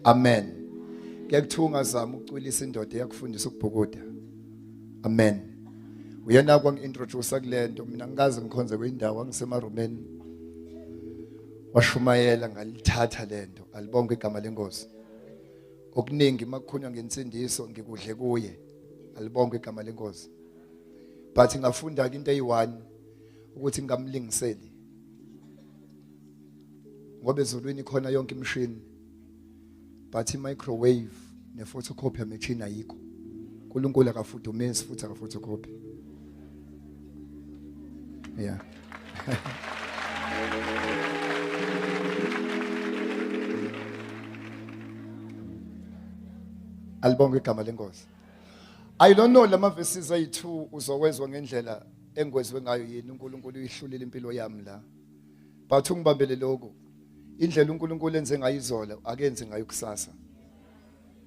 Amen. Kuyakuthiwa ungazama ukucwilisa indoda eyakufundisa ukubhukuda. Amen. Uyena kwangi-introduce kule nto, mina ngikaze ngikhonze kwindawo angisemarumeni. Washumayela ngalithatha lento, alibonke igama lenkosi. Okuningi makukhulunywa ngensindiso ngikudle kuye. Alibonke igama lenkosi. But ngafunda ke into eyi-1 ukuthi ngingamlingiseli. Ngoba ezulwini khona yonke imishini. But i-microwave ne-photocopy machine ayikho. uNkulunkulu akafudumezi futhi akaphotocopy. Yeah. Alibonge igama lenkosi. I don't know lama verses ayi2 uzowezwa ngendlela engwezwe ngayo yini uNkulunkulu uyihlulile impilo yami la. But ungibambele lokho. Indlela uNkulunkulu enze ngayo izolo akenze ngayo kusasa.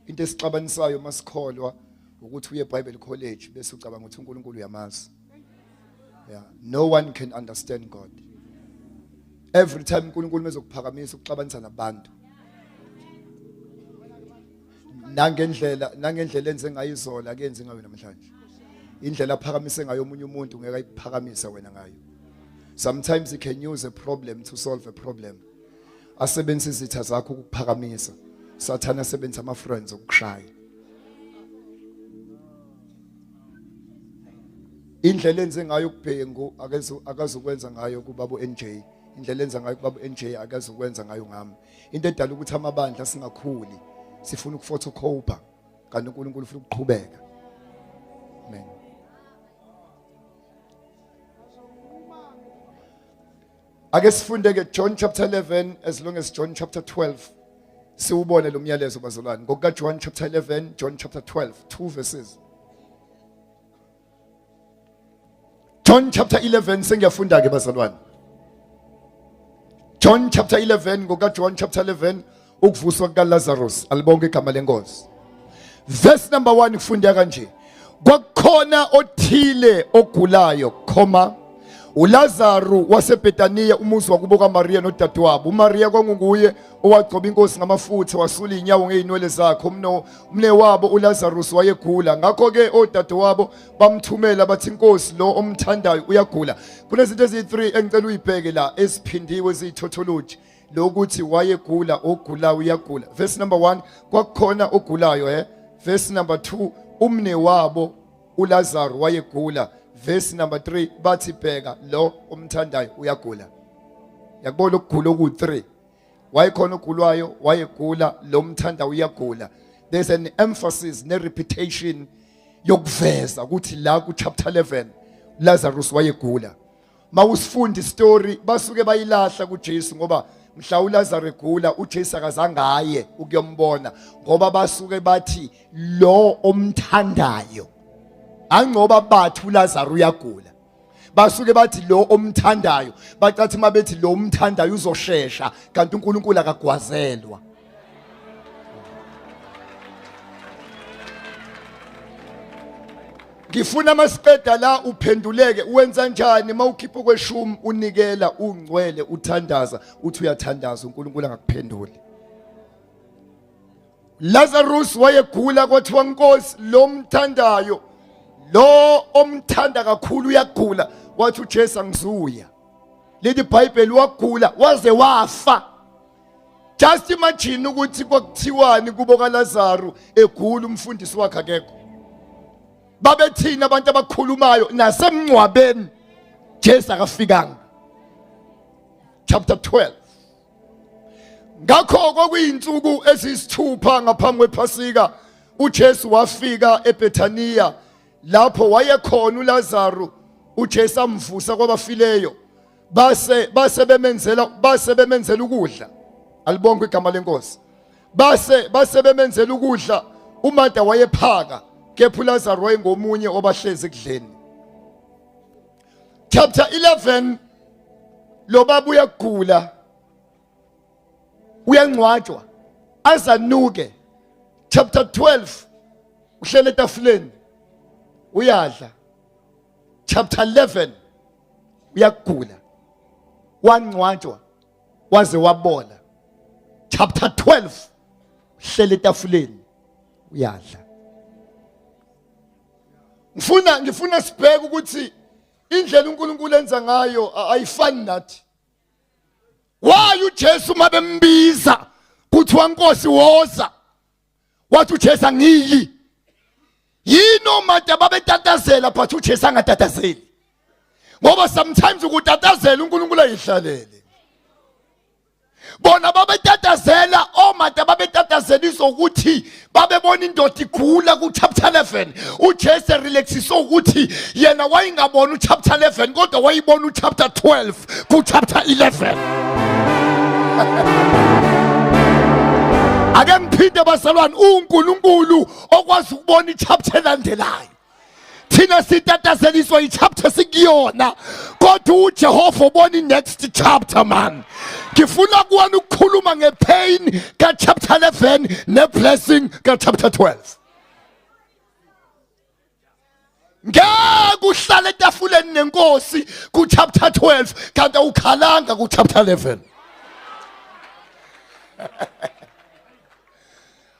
Into esixabanisayo masikholwa ukuthi uye Bible College bese ucabanga ukuthi uNkulunkulu uyamazi. Yeah, no one can understand God. Every time uNkulunkulu mezokuphakamisa ukuxabanisa nabantu. Nangendlela enze ngayo izolo akenze ngayo namhlanje. Indlela aphakamise ngayo omunye umuntu ngeke ayiphakamisa wena ngayo. Sometimes he can use a problem to solve a problem. Asebenzise izitha zakho ukuphakamisa. Sathana asebenzisa ama friends ukukushaya. Indlela enze ngayo kubhengu akazukwenza ngayo kubabo NJ. Indlela enza ngayo kubabo NJ akazukwenza ngayo ngami. Into edala ukuthi amabandla singakhuli sifuna ukuphotocopy kanti uNkulunkulu ufuna ukuqhubeka. Amen. Ake sifunde ke John chapter 11 as long as John chapter 12 siwubone lo myalezo bazalwane. Ngokuka John chapter 11, John chapter 12, two verses. John chapter 11 sengiyafunda ke bazalwane. John chapter 11 ngoka John chapter 11 ukuvuswa kuka Lazarus, alibonke igama lenkosi. Verse number 1 kufunda kanje. Kwakukhona othile ogulayo, comma uLazaru waseBethania umuzi wakubo kaMaria nodadewabo. uMaria kwakunguye owagcoba inkosi ngamafutha wasula inyawo ngeinwele zakhe. Umne wabo uLazarus wayegula, ngakho ke odadewabo bamthumela bathi inkosi lo omthandayo uyagula. Kunezinto eziyi3 engicela uyibheke la eziphindiwe eziyithothology lokuthi wayegula, ogula uyagula. Verse number 1 kwakukhona ogulayo, Verse number 2 umne wabo uLazaru wayegula. Verse number 3 bathi bheka lo omthandayo uyagula. Yakubona ukugula oku3. Wayekhona ogulwayo, wayegula, lo mthanda uyagula. There's an emphasis ne repetition yokuveza ukuthi la ku chapter 11 Lazarus wayegula. Mawusifunda istory basuke bayilahla kuJesu ngoba mhla uLazarus egula uJesu akazange aye ukuyombona ngoba basuke bathi lo omthandayo, angoba bathi uLazarus uyagula. Basuke bathi lo omthandayo, bacathi mabethi lo omthandayo uzoshesha kanti uNkulunkulu akagwazelwa. Ngifuna masiqeda la uphenduleke, wenza njani mawukhipha kweshumi unikela ungcwele uthandaza uthi uyathandaza uNkulunkulu angakuphenduli. Lazarus wayegula kwathiwa Nkosi lo mthandayo lo omthanda kakhulu uyagula, wathi uJesu angizuya. Lithi iBhayibheli wagula waze wafa. Just imagine ukuthi kwakuthiwani kubo kaLazaru egula umfundisi wakhe akekho. Babethina abantu abakhulumayo nasemngcwabeni Jesu akafikanga. Chapter 12. Ngakho kwakuyinsuku eziyisithupha ngaphambi kwePhasika uJesu wafika eBethania lapho wayekhona uLazaru uJesu amvusa kwabafileyo. Base bemenzela ukudla. Alibonke igama lenkosi. Base bemenzela ukudla. uMartha wayephaka kepha uLazaru wayengomunye obahlezi ekudleni. Chapter 11 lo baba uyagula uyangcwatshwa azanuke. Chapter 12 uhlele etafuleni uyadla. Chapter 11 uyagula wangcwatshwa waze wabola. Chapter 12 Uhlele etafuleni uyadla. Ngifuna sibheke ukuthi indlela uNkulunkulu enza ngayo ayifani nathi. Why uJesu uma bembiza kuthiwa Nkosi woza, wathi uJesu angiyi. Yini omata babetatazela but uJesu angatatazeli? Ngoba sometimes ukutatazela uNkulunkulu ayihlalele. Bona babetatazela, omata babetatazeliswa ukuthi babebona indoda igula ku chapter 11. uJesu relaxiswe ukuthi yena wayengabona u chapter 11 kodwa wayibona u chapter 12 ku chapter 11. Ake ngiphinde bazalwane, uNkulunkulu okwazi ukubona ichapter elandelayo. Thina sitatazeliswa ichapter sikuyona, kodwa uJehova ubona i-next chapter man. Ngifuna kuwena ukukhuluma ngepain ka chapter 11 ne-blessing ka chapter 12. Ngeke uhlale etafuleni nenkosi ku chapter 12 kanti awukhalanga ku chapter 11.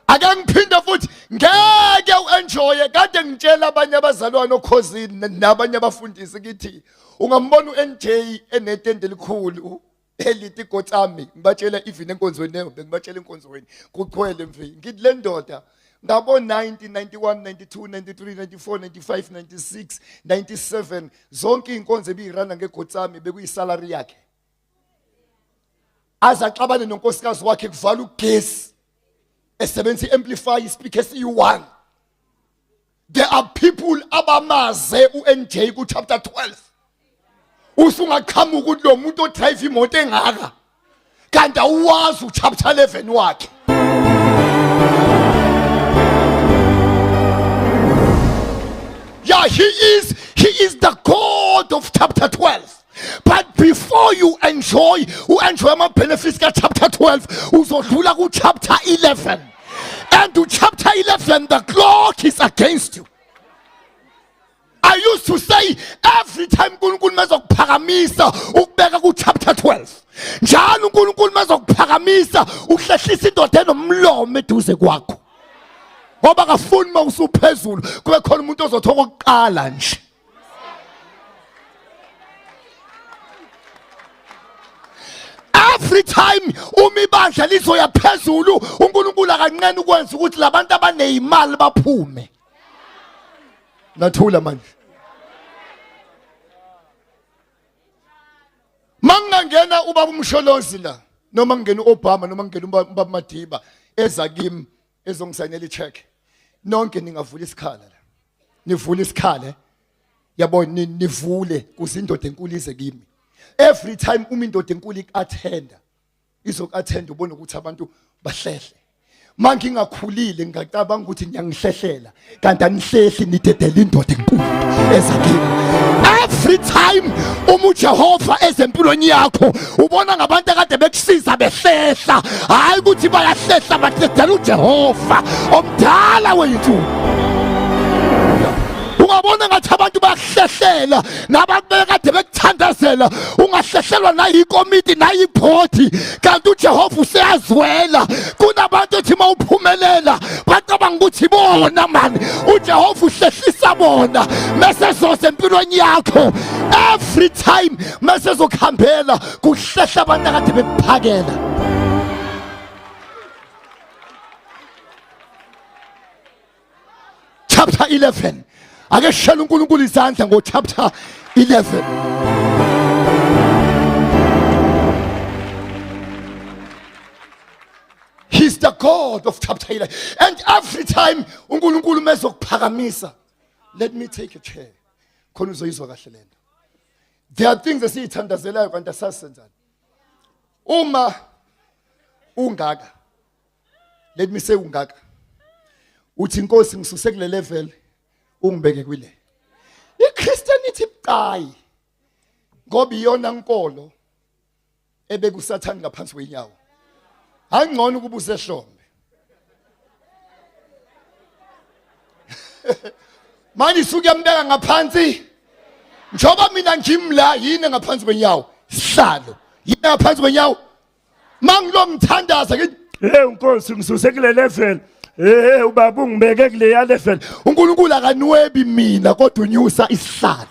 Ake ngiphinde futhi, ngeke uenjoye. Kade ngitshela abanye abazalwane okhozini nabanye abafundisi ngithi ungambona uNJ enetende elikhulu elithi Gotsami, ngibatshela even enkonzweni leyo, bengibatshela enkonzweni kuchwele mfi, ngithi le ndoda ngabo 90, 91, 92, 93, 94, 95, 96, 97 zonke inkonzo ebiyirana ngeGotsami bekuyisalary yakhe. Aze axabane nonkosikazi wakhe kuvala ugesi esebenzisa i-amplifier, ispeaker esiyi-1. There are people abamaze u-NJ ku-chapter 12. Usungaqhamuka ukuthi lo muntu odrive imoto engaka kanti awuwazi u-chapter 11 wakhe. Yeah, he is the God of chapter 12. But before you enjoy, u-enjoy ama-benefits ka-chapter 12, uzodlula ku-chapter 11. And to chapter 11, the clock is against you. I used to say every time uNkulunkulu mezokuphakamisa ukubeka ku chapter 12, njalo uNkulunkulu mezokuphakamisa uhlehlisa indoda enomlomo eduze kwakho, ngoba akafuni uma usuphezulu kube khona umuntu ozothi okokuqala nje. Every time uma ibandla lizoya phezulu, uNkulunkulu akanqeni ukwenza ukuthi labantu abanezimali baphume. Nathula manje. Mangingangena ubaba uMsholozi la, noma ngingena uObama, noma ngingena ubaba Madiba eza kimi ezongisayinela icheck, nonke ningavula isikhala la, nivule isikhala, yabo, nivule kuze indoda enkulu ize kimi. Every time uma indoda enkulu ikuattenda, izoku-attenda, ubone ukuthi abantu bahlehle. Mangingakhulile ngingacabanga ukuthi niyangihlehlela, kanti anihlehli, nidedela indoda enkulu eza kimi. Every time uma uJehova ezempilweni yakho, ubona ngabantu akade bekusiza behlehla. Hayi ukuthi bayahlehla, badedela uJehova omdala wethu. Ungabona ngathi abantu bayakuhlehlela nabantu bekade bekuthandazela, ungahlehlelwa nayikomiti nayibhodi, kanti uJehova useyazwela. Kunabantu ethi uma uphumelela bacabanga ukuthi bona mani, uJehova uhlehlisa bona mese zoze empilweni yakho. Every time mese zokuhambela kuhlehla abantu akade bekuphakela. Chapter 11, ake shela uNkulunkulu izandla ngo chapter 11. He's the God of chapter 11. And every time uNkulunkulu mezokuphakamisa, let me take a chair khona uzoyizwa kahle lento. There are things esiyithandazelayo kanti asasenzani. Uma ungaka, let me say ungaka, uthi inkosi ngisuse kule level ungibeke kwile. IChristianity ibucayi ngoba iyona nkolo ebeka uSathane ngaphansi kwenyawo. Angcono ukuba usehlombe manje, isuke yambeka ngaphansi. Njengoba mina ngimla yini ngaphansi kwenyawo, sihlalo yini ngaphansi kwenyawo, mangilo ngithandaza ngithi Hey Nkosi, ngisuse kule level. Hey ubaba, ungibeke kuleya level. UNkulunkulu akanwebi mina, kodwa unyusa isihlalo.